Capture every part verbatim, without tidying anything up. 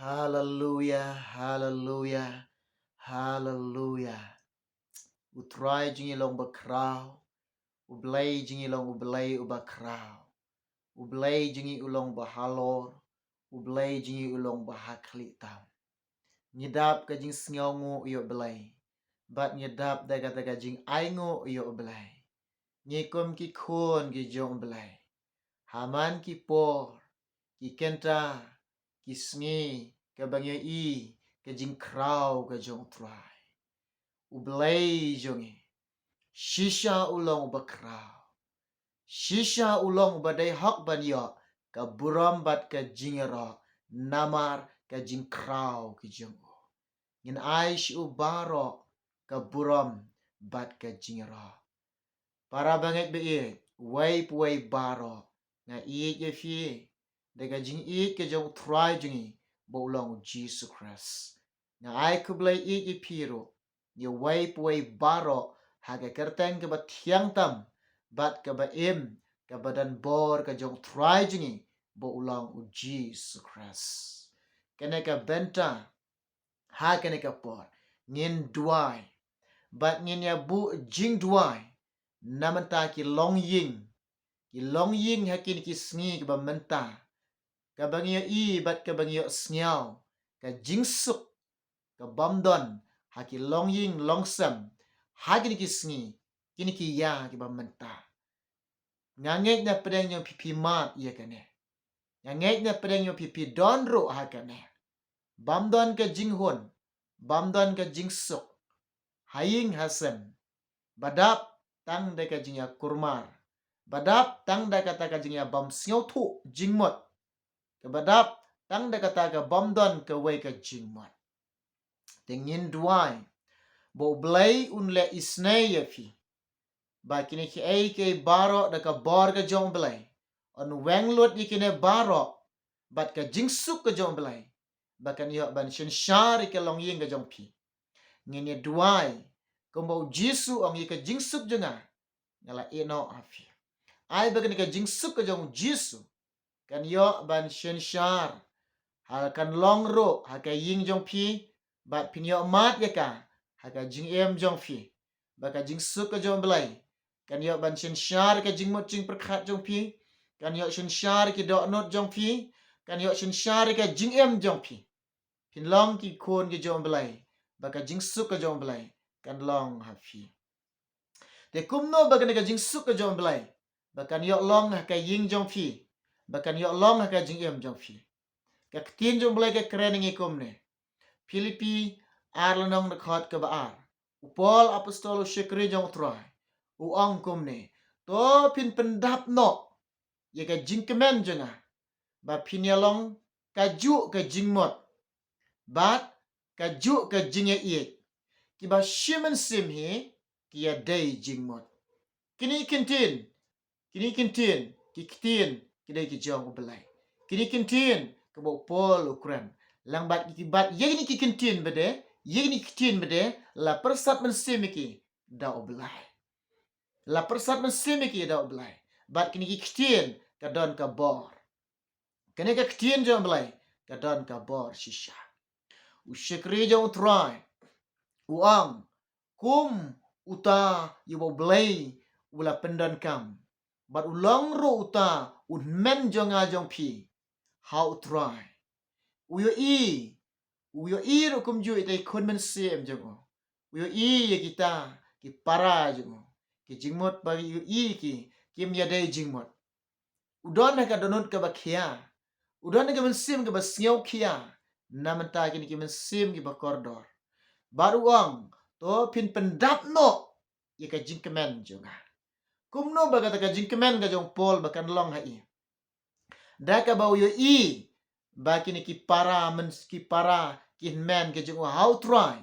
Haleluya, haleluya, haleluya. U Trai jong ngi long ba khraw. U Blei jong ngi long U Blei uba khraw. U Blei jong ngi u long ba halor. U Blei jong ngi u long ba hakhlieh tam. Ngi dap ka jingsngewnguh ïa U Blei. Bad ngi dap da kata ka jingainguh ïa U Blei. Ngi kum ki khun ki jong U Blei. Ha man ki por, ki kynta, ki sngi, kaba ngi ïohi ka jingkhraw ka jong U Trai. U Blei jong ngi. Shisha u long uba khraw. Shisha u long uba dei hok ban ïoh ka burom bad ka jingïaroh namar ka jingkhraw ka jong u. Ngin ai sha u baroh ka burom bad ka jingïaroh. Para bangeit ba ïeit, uwei pa uwei baroh, nga ïeit ïa phi da ka jingïeit ka jong U Trai jong ngi ba u long U Jisu Khrist. Nga ai khublei ïeit ïa phi ruh, ïa uwei pa uwei baroh, ha ka kyrteng kaba thiang tam bad kaba im, kaba don bor ka jong U Trai jong ngi ba u long U Jisu Khrist. Kane ka bynta, ha kane ka por, ngin duwai bad ngin ïa buh jingduwai na bynta ki longïing, ki longïing ha kine ki sngi kiba mynta, kaba ngi ïohi bad kaba ngi ïohsngew ka jingsuk ka bym don ha ki longïing longsem ha kine ki sngi, kine ki ïa kiba mynta. Nga ngeit na pdeng jong phi phi mad ïa kane. Nga ngeit na pdeng jong phi phi don ruh ha kane. Bym don ka jinghun, bym don ka jingsuk ha ïing ha sem. Ba dap tang da ka jingïakurmar. Ba dap tang da kata ka jingïabym sngewthuh jingmut. Kaba dap tang da kata ka bym don kawei ka jingmut. Te ngin duwai ba U Blei un leh isynei ïa phi, ba kine kiei kiei baroh da ka bor ka jong U Blei, un weng lut ïa kine baroh bad ka jingsuk ka jong U Blei, ba kan ïoh ban synshar ïa ka longïing ka jong phi. Ngin ïa duwai kumba U Jisu u ong, ïa ka jingsuk jong nga nga la ïehnoh ha phi. Ai ba kane ka jingsuk ka jong U Jisu kan ïoh ban synshar, ha kan long ruh ha ka ïing jong phi, bad phin ïoh mad ïa ka ha ka jingim jong phi. Ba ka jingsuk ka jong U Blei kan ïoh ban synshar ka jingmut jingpyrkhat jong phi, kan ïoh synshar ki dohnud jong phi, kan ïoh synshar ka jingim jong phi. Phin long ki khun ki jong U Blei, ba ka jingsuk ka jong U Blei kan long ha phi. Te kumno ba kane ka jingsuk ka jong U Blei ba kan ïoh long ha ka ïing jong phi, ba kan ïoh long ha ka jingim jong phi? Ka ktien jong U Blei ka kren ïa ngi kumne. Philippi ar lynnong dkhot kaba ar. U Paul apostol, u shakri jong U Trai, u ong kumne: To phin pyndap noh ïa ka jingkmen jong nga, ba phin ïa long kajuh ka jingmut bad kajuh ka jingïaieit, kiba shi mynsiem hi ki ïadei jingmut. Kine ki ktien, kine ki ktien, ki ktien ki dei ki jong U Blei. Kine ki ktien kaba u Paul u kren. Lang bad ki, bad ïa kine ki ktien bad, ïa kine ki ktien bad la pyrsad mynsiem ïa ki da U Blei. La pyrsad mynsiem ïa ki da U Blei. Bad kine ki ktien ka don ka bor. Kane ka ktien jong U Blei ka don ka bor shisha. U shakri jong U Trai u ong, kum uta ïa uba U Blei u la pyndonkam, bad u long ruh uta u hynmen jong nga jong phi ha U Trai. U ïohi, u ïohi ruh kumjuh ïa ki khun mynsiem jong u. U ïohi ïa kita ki para jong u. Ki jingmut ba u ïohi ki, kim ïadei jingmut. U don ha ka dohnud kaba khia. U don ha ka mynsiem kaba sngewkhia na bynta kine ki mynsiem kiba kordor. Bad u ong, to phin pyndap noh ïa ka jingkmen jong nga. Kumno ba kata ka jingkmen ka jong u Paul ba kan long ha i? Da kaba u ïohi ba kine ki para myn-, ki para ki hynmen ki jong u ha U Trai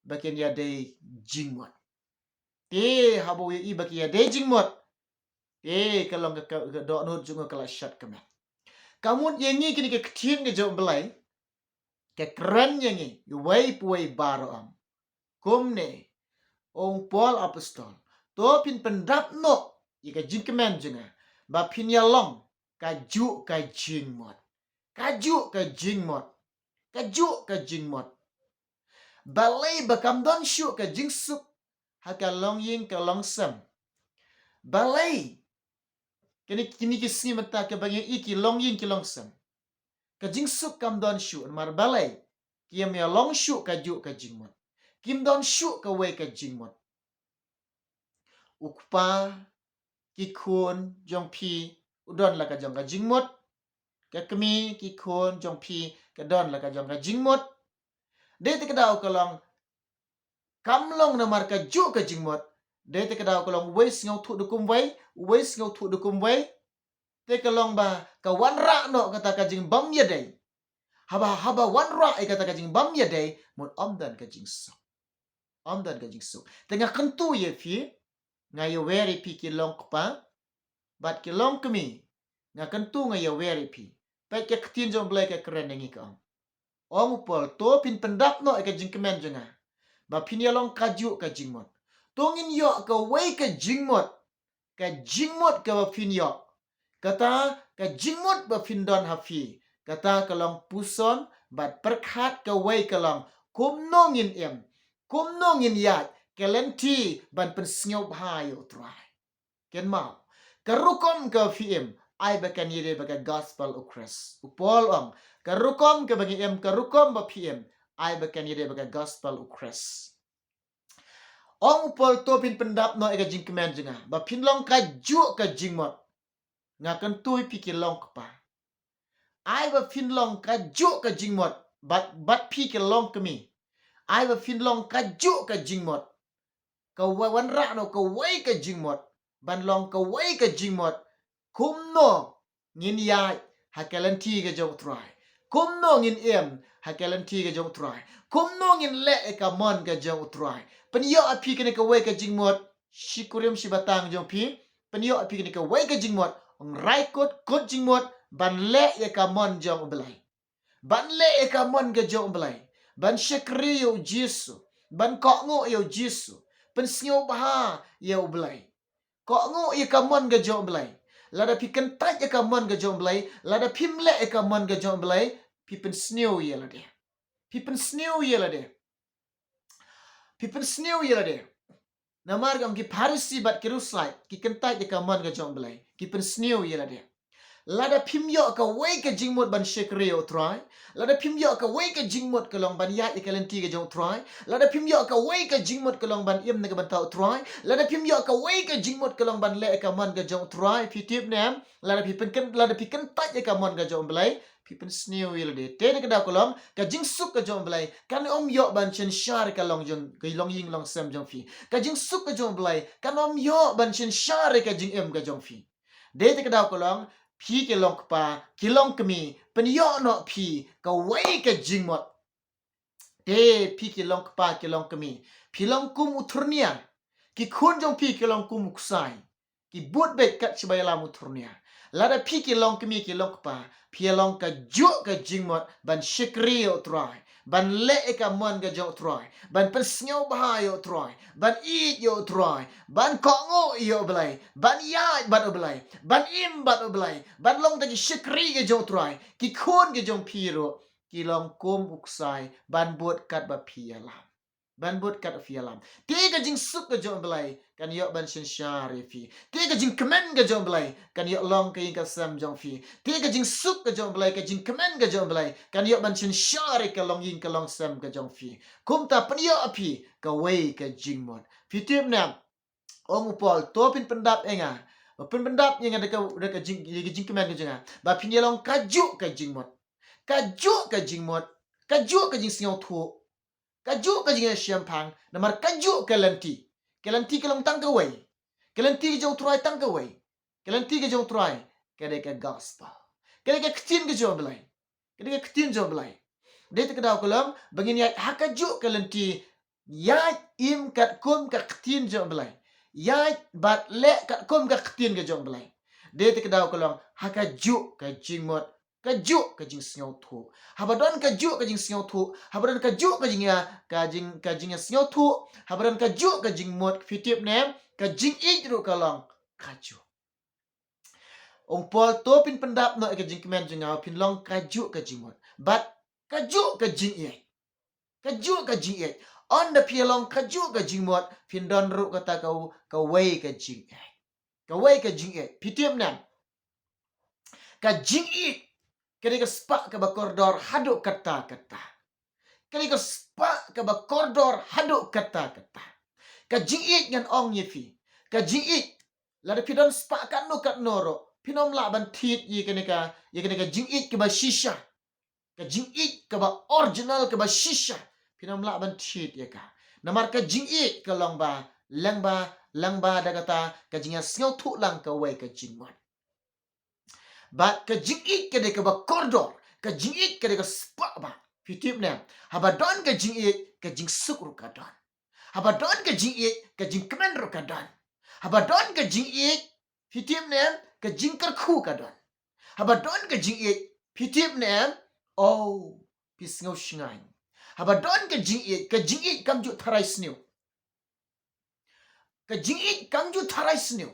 ba kin ïadei jingmut. Te haba u ïohi ba ki ïadei jingmut, te ka long ka, ka, ka dohnud jong u ka la shad kmen. Ka mut ïa ngi kine ki ktien ki jong U Blei ka kren ïa ngi, ïa uwei pa uwei baroh. Kumne ong u Paul apostol, to phin pyndap noh ïa ka jingkmen jong nga, ba phin ïa long kajuh ka jingmut. Kajuh ka jingmut. Kajuh ka jingmut. Balei ba kam don shuh ka jingsuk ha ka longïing ka longsem? Balei? Kine, kine ki sngi mynta kiba ngi ïohi ki longïing ki longsem. Ka jingsuk kam don shuh, namar balei? Kim ïalong shuh kajuh ka jingmut. Kim don shuh kawei ka jingmut. U kpa, ki khun jong phi, u don la ka jong ka jingmut. Ka kmie, ki khun jong phi, ka don la ka jong ka jingmut. Dei te ka daw ka long, kam long namar kajuh ka jingmut. Dei te ka daw ka long, uwei sngewthuh da kumwei, uwei sngewthuh da kumwei. Te ka long ba ka wanrah noh kata ka jingbym ïadei. Haba, haba wanrah ïa kata ka jingbym ïadei, mut ym don ka jingsuk. Ym don ka jingsuk. Te nga kyntu ïa phi, nga ïawer ïa phi ki long kpa bad ki long kmie. Nga kyntu, nga ïawer ïa phi. Peit ka ktien jong U Blei ka kren ïa ngi, ka ong. Ong u Paul, to phin pyndap noh ïa ka jingkmen jong nga, ba phin ïalong kajuh ka jingmut. To ngin ïoh kawei ka jingmut. Ka jingmut kaba phin ïoh, kata ka jingmut ba phin don ha phi, kata ka long puson bad pyrkhat. Kawei ka long kumno ngin im, kumno ngin ïaid, ka lynti ban pynsngewbha ïa U Trai. Kynmaw, ka rukom kaba phi im, ai ba kan ïadei bad ka gospel U Khrist. U Paul ong, ka rukom kaba ngi im, ka rukom ba phi im, ai ba kan ïadei bad ka gospel U Khrist. Ong u Paul, to phin pyndap noh ïa ka jingkmen jong nga, ba phin long kajuh ka jingmut. Nga kyntu ïa phi ki long kpa, ai ba phin long kajuh ka jingmut. Bad, bad phi ki long kmie, ai ba phin long kajuh ka jingmut. Ka wa-, wanrah noh kawei ka jingmut, ban long kawei ka jingmut. Kumno ngin ïaid ha ka lynti ka jong U Trai? Kumno ngin im ha ka lynti ka jong U Trai? Kumno ngin leh ïa ka mon ka jong U Trai? Pynïoh ïa phi kane kawei ka jingmut, shi kurim shi batang jong phi. Pynïoh ïa phi kane kawei ka jingmut, ong rai kut, kut jingmut, ban leh ïa ka mon jong U Blei. Ban leh ïa ka mon ka jong U Blei. Ban shakri ïa U Jisu. Ban kohnguh ïa U Jisu. Pynsngewbha ïa U Blei. Kohnguh ïa ka mon ka jong U Blei. Lada phi kyntait ïa ka mon ka jong U Blei, lada phim leh ïa ka mon ka jong U Blei, phi pynsniew ïa lade. Phi pynsniew ïa lade. Phi pynsniew ïa lade. Namar ka ong ki Pharisi bad ki riewsait ki kyntait ïa ka mon ka jong U Blei, ki pynsniew ïa lade. Lada phim ïoh kawei ka jingmut ban shakri ïa U Trai, lada phim ïoh kawei ka jingmut ka long ban ïaid ïa ka lynti ka jong U Trai, lada phim ïoh kawei ka jingmut ka long ban im na ka bynta U Trai, lada phim ïoh kawei ka jingmut ka long ban leh ïa ka mon ka jong U Trai, phi tip ne em, lada phi pynken-, lada phi kyntait ïa ka mon ka jong U Blei, phi pynsniew ïa lade. Te na ka daw ka long, ka jingsuk ka jong U Blei kan ym ïoh ban synshar ïa ka long jong, ka longïing longsem jong phi. Ka jingsuk ka jong U Blei kan ym ïoh ban synshar ïa ka jingim ka jong phi. Dei te ka daw ka long, phi ki long kpa, ki long kmie, pynïoh noh phi kawei ka jingmut. Te phi ki long kpa, ki long kmie, phi long kum u thurnia. Ki khun jong phi ki long kum u ksai, ki bud beit kat shaba ïalam u thurnia. Lada phi ki long kmie, ki long kpa, phi ïalong kajuh ka jingmut ban shakri ïa U Trai, ban leh ïa ka mon ka jong U Trai, ban pynsngewbha ïa U Trai, ban ïeit ïa U Trai, ban kohnguh ïa U Blei, ban ïaid bad U Blei, ban im bad U Blei, ban long tang ki shakri ka jong U Trai. Ki khun ka jong phi ruh ki long kum u ksai, ban bud kat ba phi ïalam. Ban bud kat ba phi ïalam. Te ka jingsuk ka jong U Blei kan ïoh ban synshar ïa phi. Te ka jingkmen ka jong U Blei kan ïoh long ka ïing ka sem jong phi. Te ka jingsuk ka jong U Blei, ka jingkmen ka jong U Blei kan ïoh ban synshar ïa ka longïing ka longsem ka jong phi. Kumta pynïoh ïa phi kawei ka jingmut. Phi tip ne em? Ong u Paul, to phin pyndap ïa nga. Ba phin pyndap ïa nga da ka, da ka jing, da ka jingkmen ka jong nga, ba phin ïalong kajuh ka jingmut. Kajuh ka jingmut. Kajuh ka jingsngewthuh. Kajuh ka jingïashemphang. Namar kajuh ka lynti. Ka lynti ka long tang kawei. Ka lynti ka jong U Trai tang kawei. Ka lynti ka jong U Trai ka dei ka gospel. Ka dei ka ktien ka jong U Blei. Ka dei ka ktien jong U Blei. Dei te ka daw ka long ba ngin ïaid ha kajuh ka lynti, ïaid im katkum ka ktien jong U Blei. Ïaid bad leh katkum ka ktien ka jong U Blei. Dei te ka daw ka long ha kajuh ka jingmut, kajuh ka jingsngewthuh. Haba don kajuh ka jingsngewthuh, haba don kajuh ka jingïa, ka jing, ka jingïasngewthuh, haba don kajuh ka jingmut, phi tip ne em, ka jingïeit ruh ka long kajuh. Ong u Paul, to phin pyndap noh ïa ka jingkmen jong nga, phin long kajuh ka jingmut. Bad Kajuh ka jingïeit. Kajuh ka jingïeit. Ynda phi long kajuh ka jingmut, phin don ruh kata ka, kawei ka jingïeit. Kawei ka jingïeit. Phi tip ne em? Ka jingïeit ka dei ka spah kaba kordor haduh katta katta. Ka dei ka spah kaba kordor haduh katta katta. Ka jingïeit, ngan ong ïa phi, ka jingïeit, lada phi don spah katno katno ruh, phin ym lah ban thied ïa kane ka, ïa kane ka jingïeit kaba shisha. Ka jingïeit kaba original, kaba shisha, phin ym lah ban thied ïa ka. Namar ka jingïeit ka long ba lyngba, lyngba da kata ka jingïasngewthuh lang kawei ka jingmut. Bad ka jingïeit ka dei kaba kordor, ka jingïeit ka dei ka spah ba. Phi tip ne em? Haba don ka jingïeit, ka jingsuk ruh ka don. Haba don ka jingïeit, ka jingkmen ruh ka don. Haba don ka jingïeit, phi tip ne em, ka jingkyrkhu ka don. Haba don ka jingïeit, phi tip ne em, oh, phi sngew shngaiñ. Haba don ka jingïeit, ka jingïeit kam ju tharai sniew. Ka jingïeit kam ju tharai sniew.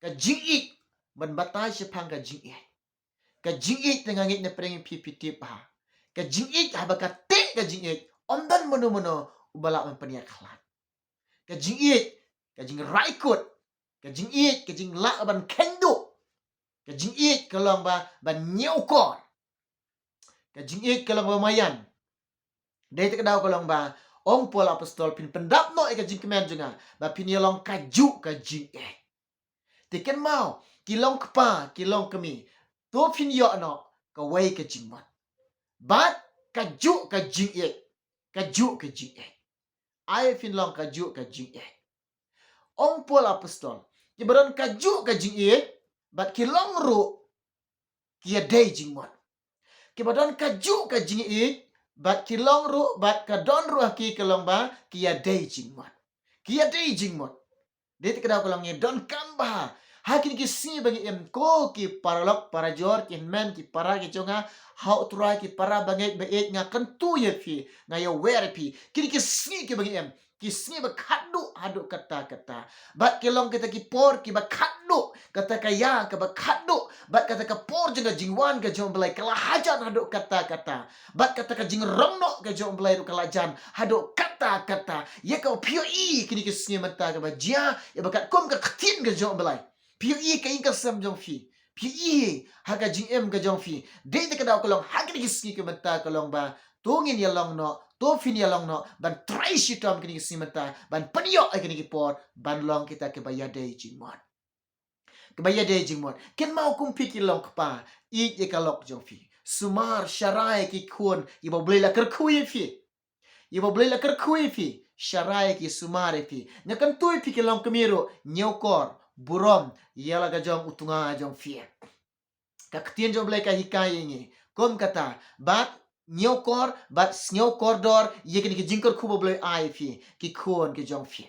Ka jingïeit ban batai shaphang ka jingïeit. Ka jingïeit te nga ngeit na pdeng phi, phi tip ba ka jingïeit, haba ka teh ka jingïeit, ym don mano mano uba lah ban pynïakhlad. Ka jingïeit, ka jingrai kut. Ka jingïeit, ka jinglah ban kheiñ duh. Ka jingïeit ka long ba ban ñiewkor. Ka jingïeit ka long ba maïan. Dei te ka daw ka long ba ong Paul apostol, phin pyndap noh ïa ka jingkmen jong nga ba phin ïa long kajuh ka jingïeit. Te kynmaw, ki long kpa, ki long kmie, to phin ïoh noh kawei ka jingmut. Bad kajuh ka jingïeit, kajuh ka jingïeit. Ai phin long kajuh ka jingïeit. Ong Paul apostol, kiba don kajuh ka jingïeit bad ki long ruh ki ïadei jingmut. Kiba don kajuh ka jingïeit bad ki long ruh, bad ka don ruh ha ki ka long ba ki ïadei jingmut. Ki ïadei jingmut. Dei te ka daw ka long ïa donkam bha ha kine ki sngi ba ngi im, ko ki paralok parajor, ki hynmen ki para ki jong nga ha U Trai, ki para bangeit ba ïeit, nga kyntu ïa phi, nga ïawer ïa phi. Kine ki sngi kiba ngi im, ki sngi ba khatduh haduh katta katta. Bad ki long kita ki por kiba khatduh, kata ka ïa kaba khatduh. Bad kata ka por jong ka jingwan ka jong U Blei ka la hajan haduh katta katta. Bad kata ka jingrong noh ka jong U Blei ruh ka la jan haduh katta katta. Ïa ka phi ïohi kine ki sngi mynta kaba jia, ïa ba katkum ka ktien ka jong U Blei. Phi ïohi ka ïing ka sem jong phi. Phi ïohi ha ka jingim ka jong phi. Dei te ka daw ka long ha kine ki sngi ki mynta ka long ba to ngin ïa long noh, to phin ïa long noh, ban trei shitom kine ki sngi mynta, ban pynïoh ïa kine ki por, ban long kita kiba ïadei jingmut. Kiba ïadei jingmut. Kynmaw kum phi ki long kpa, ïeit ïa ka lok jong phi. Sumar, sharai ïa ki khun, ïa ba U Blei la kyrkhu ïa phi. Ïa ba U Blei la kyrkhu ïa phi, sharai ïa ki, sumar ïa phi. Nga kyntu ïa phi ki long kmie ruh, ñiewkor, burom ïa la ka jong u tnga jong phi. Ka ktien jong U Blei ka hikai ïa ngi kum kata, bad ñiewkor, bad sngewkordor ïa kine ki jingkyrkhu ba U Blei ai ïa phi, ki khun ki jong phi.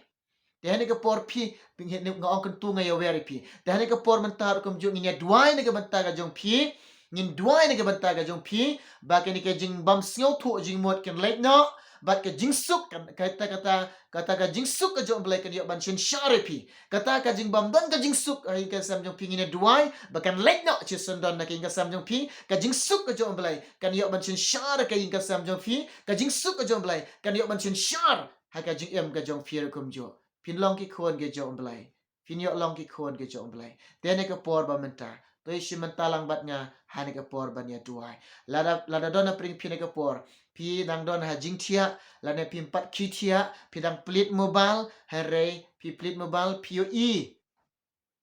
Te ha kane ka por phi, phi, nga ong kyntu, nga ïawer ïa phi. Te ha kane ka por mynta ruh kumjuh ngin ïa duwai na ka bynta ka jong phi. Ngin duwai na ka bynta ka jong phi ba kane ka jingbym sngewthuh jingmut kan leit noh, bad ka jingsuk kan, kata, kata, kata ka jingsuk ka jong U Blei kan ïoh ban synshar ïa phi. Kata ka jingbym don ka jingsuk ha ïing ka sem jong phi, ngin ïa duwai ba kan leit noh shisyndon na ka ïing ka sem jong phi. Ka jingsuk ka jong U Blei kan ïoh ban synshar ha ka ïing ka sem jong phi. Ka jingsuk ka jong U Blei kan ïoh ban synshar ha ka jingim ka jong phi ruh kumjuh. Phin long ki khun ki jong U Blei. Phin ïoh long ki khun ki jong U Blei. Te ha kane ka por ba mynta, to ïashim bynta lang bad nga ha kane ka por ban ïa duwai. Lada, lada don hapdeng phi ha kane ka por, phi dang don ha jingthiah, lane phim pat khie thiah, phi dang plie mobile, hynrei phi plie mobile, phi ïohi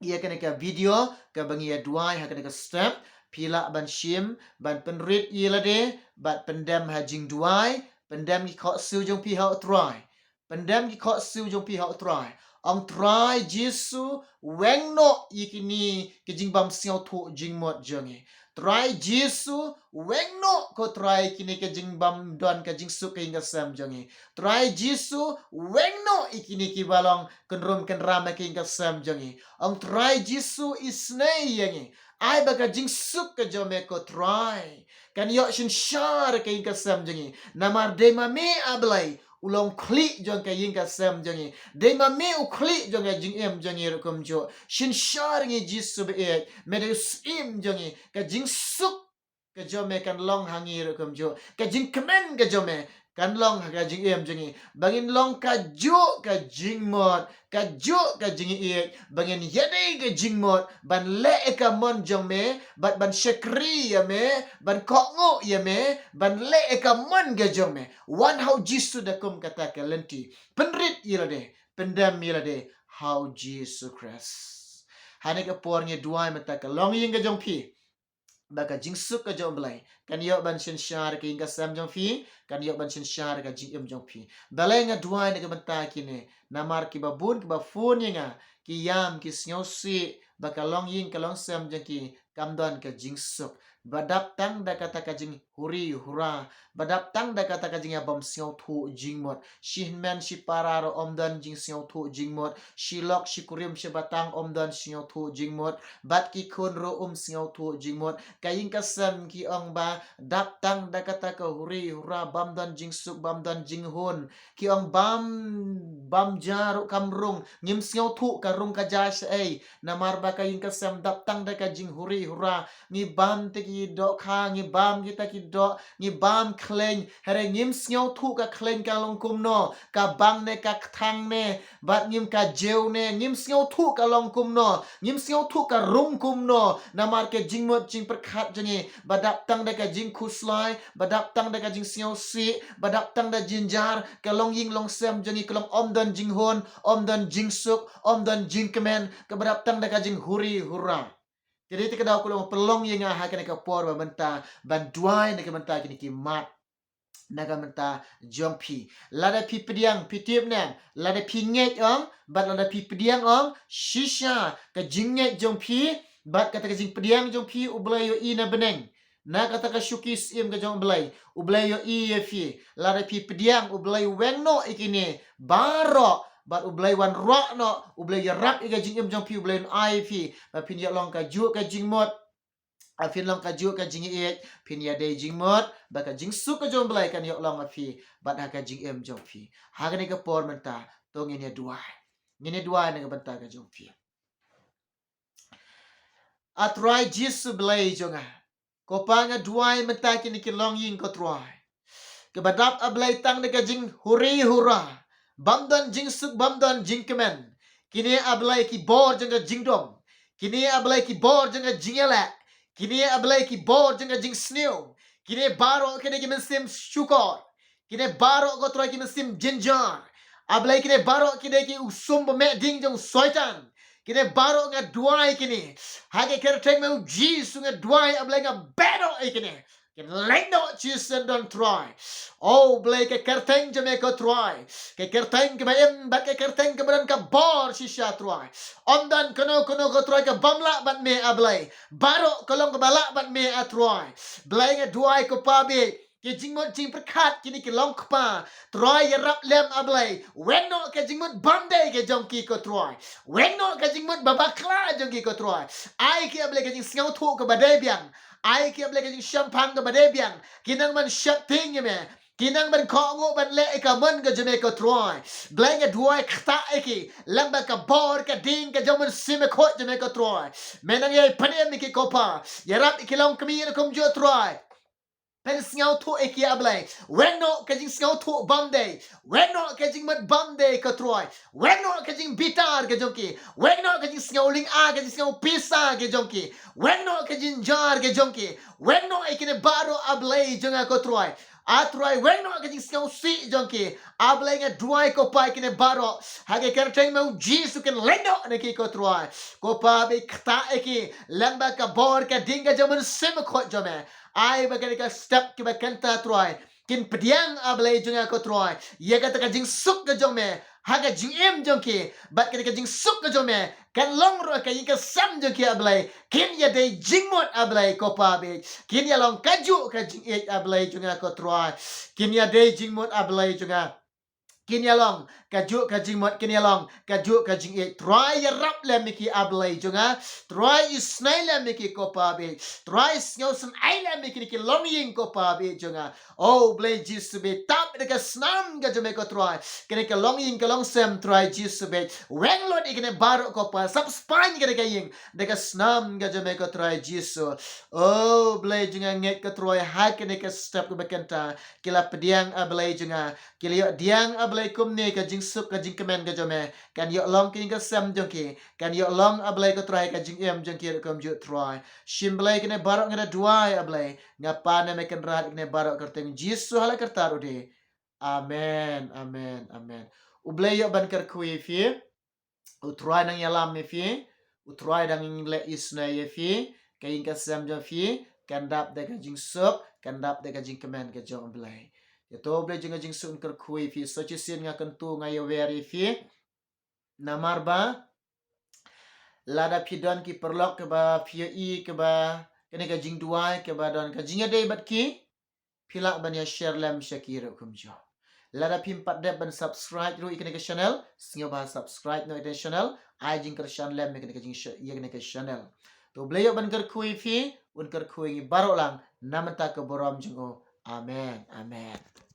ïa kane ka video kaba ngi ïa duwai ha kane ka step, phi lah ban shim, ban pynrit ïa lade, bad pyndem ha jingduwai, pyndem ki khohsiew jong phi ha U Trai. Pyndem ki khohsiew jong phi ha U Trai. Ong, Trai Jisu, weng noh ïa kine ki jingbym sngewthuh jingmut jong ngi. Trai Jisu, weng noh ko Trai kine ki jingbym don ka jingsuk ha ka ïing ka sem jong ngi. Trai Jisu, weng noh ïa kine kiba long kynrum kynram ha ka ïing ka sem jong ngi. Ong, Trai Jisu, isynei ïa ngi. Ai ba ka jingsuk ka jong me ko Trai kan ïoh synshar ha ka ïing ka sem jong ngi. Namar dei ma me, A Blei, u long khlieh jong ka ïing ka sem jong ngi. Dei ma me u khlieh jong ka jingim jong ngi ruh kumjuh. Synshar ïa ngi Jisu ba ïeit, me dei u Syiem jong ngi. Ka jingsuk ka jong me kan long ha ngi ruh kumjuh. Ka jingkmen ka jong me kan long ha ka jingim jong ngi. Ba ngin long kajuh ka jingmut, kajuh ka jingïeit, ba ngin ïadei ka jingmut, ban leh ïa ka mon jong me, bad ban shakri ïa me, ban kohnguh ïa me, ban leh ïa ka mon ka jong me. Wan ha U Jisu da kum kata ka lynti. Pynrit ïa lade, pyndem ïa lade ha U Jisu Khrist. Ha kane ka por ngi duwai mynta ka longïing ka jong phi, ba ka jingsuk ka jong U Blei kan ïoh ban synshar ka ïing ka sem jong phi, kan ïoh ban synshar ka jingim jong phi. Balei nga duwai na ka bynta kine? Namar kiba bun kiba phone ïa nga, ki ïam, ki sngewsih ba ka longïing ka longsem jong ki kam don ka jingsuk. Ba dap tang da kata ka jinghuri hura, ba dap tang da kata ka jingïabym sngewthuh jingmut. Shi hynmen shi para ruh ym don jingsngewthuh jingmut. Shi lok shi kurim shi batang ym don sngewthuh jingmut. Bad ki khun ruh ym sngewthuh jingmut. Ka ïing ka sem, ki ong ba dap tang da kata ka huri hura, bym don jingsuk, bym don jinghun. Ki ong bam, bam ja ruh kam rung. Ngim sngewthuh ka rung ka ja shaei. Namar ba ka ïing ka sem dap tang da ka jinghuri hura. Ngi bam te ki dohkha, ngi bam kita ki doh, ngi bam khleiñ. Hynrei ngim sngewthuh ka khleiñ ka long kumno, ka bang ne ka kthang ne, bad ngim ka jiew ne, ngim sngewthuh ka long kumno, ngim sngewthuh ka rung kumno. Namar ka jingmut jingpyrkhat jong ngi ba dap tang da ka jingkhuslai, ba dap tang da ka jingsngewsih, ba dap tang da jynjar, ka longïing longsem jong ngi ka long ym don jinghun, ym don jingsuk, ym don jingkmen, kaba dap tang da ka jinghuri hura. Te dei te ka daw ka long pynlong ïa nga ha kane ka por ba mynta ban duwai na ka bynta kine ki mat, na ka bynta jong phi. Lada phi pdiang, phi tip ne em, lada phi ngeit ong, bad lada phi pdiang ong, shisha ka jingngeit jong phi bad kata ka jingpdiang jong phi U Blei ïohi na bneng. Na kata ka shuki syiem ka jong U Blei, U Blei ïohi ïa phi. Lada phi pdiang, U Blei weng noh ïa kine baroh, bad U Blei wanrah noh, U Blei ïarap ïa ka jingim jong phi, U Blei un ai ïa phi ba phin ïoh long kajuh ka jingmut. Ba phin long kajuh ka jingïeit, phin ïadei jingmut, ba ka jingsuk ka jong U Blei kan ïoh long ha phi bad ha ka jingim jong phi. Ha kane ka por mynta, to ngin ïa duwai. Ngin ïa duwai na ka bynta ka jong phi. A Trai Jisu Blei jong nga, ko Pa, nga duwai mynta kine ki longïing, ko Trai, kaba dap, A Blei, tang da ka jinghuri hura, bym don jingsuk, bym don jingkmen. Kine, A Blei, ki bor jong ka jingdum. Kine, A Blei, ki bor jong ka jingïaleh. Kine, A Blei, ki bor jong ka jingsniew. Kine baroh kine ki mynsiem shukor. Kine baroh, ko Trai, ki mynsiem jynjar. A Blei, kine baroh kine ki u sum ba meh ding jong Soitan. Kine baroh nga duwai kine ha ka kyrteng me U Jisu, nga duwai, A Blei, nga beh noh ïa kine. Kin leit noh shisien don, Trai. O Blei, ka kyrteng jong me, ko Trai, ka kyrteng kaba im bad ka kyrteng kaba don ka bor shisha, Trai. Ym don kano kano, ko Trai, ka bym lah bad me, A Blei. Baroh ka long kaba lah bad me, A Trai. Blei, nga duwai, ko Pa beit, ki jingmut jingpyrkhat kine ki long, ko Pa, Trai, ïarap lem, A Blei. Weng noh ka jingmut bymdei ka jong ki, ko Trai. Weng noh ka jingmut ba bakla jong ki, ko Trai. Ai ki, A Blei, ka jingsngewthuh kaba dei biang. Ai ki, A Blei, ka jingshemphang kaba dei biang. Ki nang ban sheptieng ïa me. Ki nang ban kohnguh ban leh ïa ka mon ka jong me, ko Trai. Blei, nga duwai, ktah ïa ki lem bad ka bor ka ding ka jong U Mynsiem Bakhuid jong me, ko Trai. Me nang ïai pynim ïa ki, ko Pa. Ïarap ïa ki longkmie ruh kumjuh, Trai. Pynsngewthuh ïa ki, A Blei. Weng noh ka jingsngewthuh bymdei. Weng noh ka jingmut bymdei, ko Trai. Weng noh ka jingbitar ka jong ki. Weng noh ka jingsngew lynga, ka jingsngew pisa ka jong ki. Weng noh ka jynjar ka jong ki. Weng noh ïa kine baroh, A Blei jong nga, ko Trai. A Trai, weng noh ka jingsngewsih jong ki. A Blei, nga duwai, ko Pa, ïa kine baroh ha ka kyrteng me U Jisu, kin leit noh na ki, ko Trai. Ko Pa beit, ktah ïa ki lem bad ka bor ka ding ka jong U Mynsiem Bakhuid jong me. Ai ba kane ka step kiba kynta, Trai, kin pdiang, A Blei jong nga, ko Trai, ïa kata ka jingsuk ka jong me ha ka jingim jong ki. Bad kata ka jingsuk ka jong me kan long ruh ha ka ïing ka sem jong ki, A Blei. Kin ïadei jingmut, A Blei, ko Pa beit. Kin ïa long kajuh ka jingïeit, A Blei jong nga, ko Trai. Kin ïadei jingmut, A Blei jong nga. Kin ïa long kajuh ka jingmut, kin ïa long kajuh ka jingïeit. Trai, ïarap lem ïa ki, A Blei jong nga. Trai, isynei lem ïa ki, ko Pa beit. Trai, sngewsynei lem ïa kine ki longïing, ko Pa beit jong nga. O Blei Jisu beit, tap da ka snam ka jong me ko Trai. Kane ka longïing ka longsem Trai Jisu bad weng lut ïa kine baroh ko Pa, sap spah ïa kane ka ïing da ka snam ka jong me ko Trai Jisu. O Blei jong nga, ngeit ko Trai ha kane ka step kaba kynta ki la pdiang, A Blei jong nga, ki la ïoh pdiang, A Blei, kumne ka jingsuk ka jingkmen ka jong me kan ïoh long ka ïing ka sem jong ki, kan ïoh long, A Blei ko Trai, ka jingim jong ki ruh kumjuh Trai. Shim Blei kine baroh nga da duwai, A Blei, nga pan ïa me Kynrad ïa kine baroh ha ka kyrteng Jisu ha la ka rta ruh de. Amen, amen, amen. U Blei ïoh ban kyrkhu ïa phi. U Trai nang ïalam ïa phi. U Trai dang leh isynei ïa phi. Ka ïing ka sem jong phi kan dap da ka jingsuk, kan dap da ka jingkmen ka jong U Blei. Ïa to U Blei jong ka jingsuk un kyrkhu ïa phi. Sa shisien nga kyntu, nga ïawer ïa phi. Namar ba lada phi don ki paralok kiba phi ïohi kiba kane ka jingduwai kiba don ka jingïadei bad ki, phi lah ban ïa share lem sha ki ruh kumjuh. Lada phim pat dep ban subscribe ruh ïa kane ka channel, sngewbha subscribe noh ïa kane ka channel, ai jingkyrshan lem ïa kane ka jing ïa kane ka channel. To U Blei ïoh ban kyrkhu ïa phi, un kyrkhu ïa ngi baroh lang na bynta ka burom jong u. Amen. Amen.